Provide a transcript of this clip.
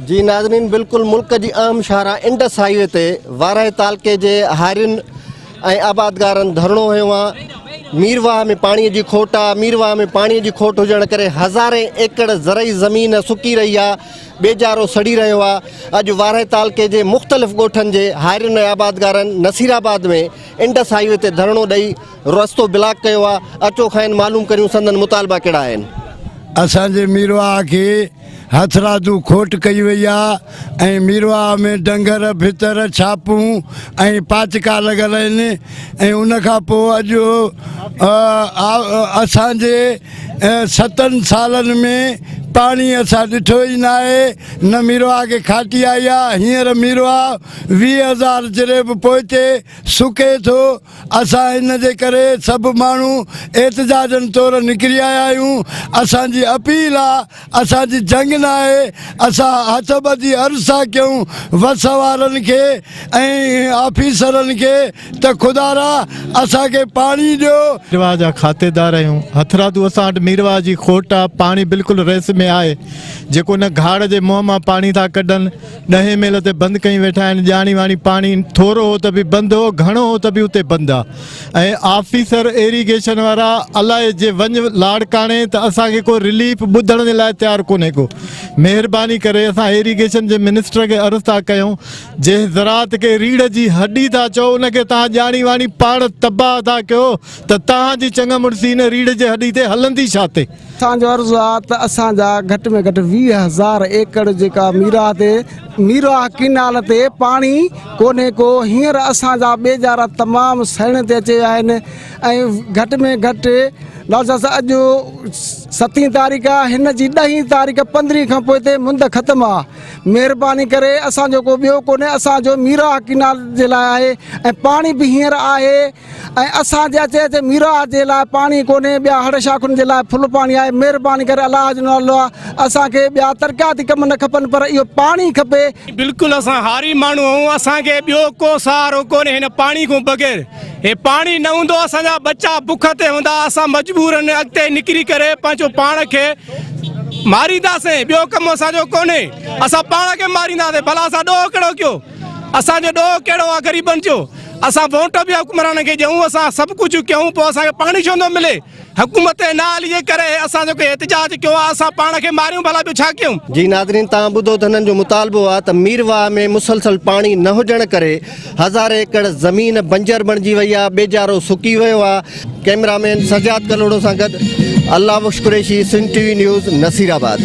جي ناظرين بلڪل ملڪ جي اهم شاهراهه انڊس هائي وي تي وارهه تعلقي جي هارين ۽ آبادگارن ڌرڻو هنيو آ ميرواهه ۾ پاڻي جي کوٽ آ ميرواهه ۾ پاڻي جي کوٽ هجڻ ڪري هزارين ايڪڙ زرعي زمين سڪي رهي آ ٻيجارو سڙي رهيو آ اڄ وارهه تعلقي جي مختلف ڳوٺن جي هارين ۽ آبادگارن نصير آباد ۾ انڊس هائي وي تي ڌرڻو ڏئي رستو بلاڪ ڪيو آ اچو کانئن معلوم ڪريون سندن مطالبا ڪهڙا آهن. اسان جي ميرواهه کي هٿرادو کوٽ ڪئي وئي آ ۽ ميرواهه ۾ ڊنگر، ڀتر، ڇاپون ۽ پاچڪا لڳل آهن ۽ ان کان پوء اڄ اسان جي ستن سالن ۾ پاڻي اسان ڏٺو ئي ناهي نه ميرواهه کي کاٽي آئي آ هينئر ميرواهه 20 هزار جريب پوئتي سڪي ٿو. اسان ان جي ڪري سڀ ماڻهو احتجاجن طور نڪري آيا آهيون، اسان جي اپيل آ اسان جي جنگ ناهي، اسان هٿ ٻڌي عرض ٿا ڪيون وس وارن کي ۽ آفيسرن کي ته خدارا اسان کي پاڻي ڏيو. ميرواهه جا کاتيدار آهيون، هٿرادو اسان وٽ ميرواهه جي کوٽ آ، پاڻي بلڪل ريس ۾ آهي، جيڪو ان گهاڙ جي منهن مان پاڻي ٿا ڪڍن، ڏهين ميل تي بند ڪئي ويٺا آهن ڄاڻي واڻي پاڻي ٿورو هو ته به بند هو گهڻو هو ته به اتي بند آ ۽ آفيسر ايريگيشن وارا الائي جي وڃ لاڙڪاڻي ته اسان کي ڪو رليف ٻڌڻ جي لاء تيار ڪونهي ڪو مهرباني ڪري اسان ايريگيشن جي منسٽر کي عرض ٿا ڪيون جنهن زراعت کي ريڙهه جي هڏي ٿا چئو ان کي توهان ڄاڻي واڻي پاڻ تباهه ٿا ڪيو ته توهان جي چڱ مڙسي ان ريڙهه جي هڏي تي هلندي ڇا تي. اسان جو عرض آ ته اسان جا گهٽ ۾ گهٽ 20 هزار ايڪڙ جيڪا ميرواهه تي ميرواهه ڪينال تي پاڻي ڪونهي ڪو هينئر اسان جا ٻيجارا تمام سڙڻ تي اچي ويا آهن ۽ گهٽ ۾ گهٽ ڊاڪٽر صاحب اڄ ستين تاريخ آ هن جي ڏهين تاريخ پندرهين کان پوئتي مند ختم آ مهرباني ڪري اسان جو ڪو ٻيو ڪونهي اسان جو ميرواهه ڪينال جي لاء آهي ۽ پاڻي به هينئر آهي ۽ اسان جي اچي اچي ميرواهه جي لاء پاڻي ڪونهي ٻيا هڙ شاخن جي لاء ڦل پاڻي آهي مهرباني ڪري الله جو نالو آ اسان کي ٻيا ترقياتي ڪم نه کپن پر اهو پاڻي کپي. بلڪل اسان هاري ماڻهو آهيون اسان کي ٻيو ڪو سهارو ڪونهي هن پاڻي کان بغير هي پاڻي نه هوندو اسان جا ٻچا بک تي هوندا اسان مجبورن اڳتي نڪري ڪري پنهنجو پاڻ کي مارينداسين ٻيو ڪم اسان جو ڪونهي اسان پاڻ کي مارينداسين ڀلا اسان ڏوهه ڪهڙو ڪيو اسان جو ڏوهه ڪهڙو آ غريبن جو اسان ووٽ به حڪمرانن کي ڏيون اسان سڀ ڪجهه ڪيون پوء اسان کي پاڻي ڇو نٿو ملي حڪومت نااهلي جي ڪري اسان جو احتجاج ڪيو آ اسان پاڻ کي ماريون ڀلا ٻيو ڇا ڪيون. جي ناظرين توهان ٻڌو ته هنن جو مطالبو آ ته ميرواهه ۾ مسلسل پاڻي نه هجڻ ڪري هزارين ايڪڙ زمين بنجر بڻجي وئي آ ٻيجارو سڪي ويو آ ڪئميرا مين سجاد ڪلهوڙو سان گڏ Allah Bakhsh Qureshi Sindh T V news Nasirabad.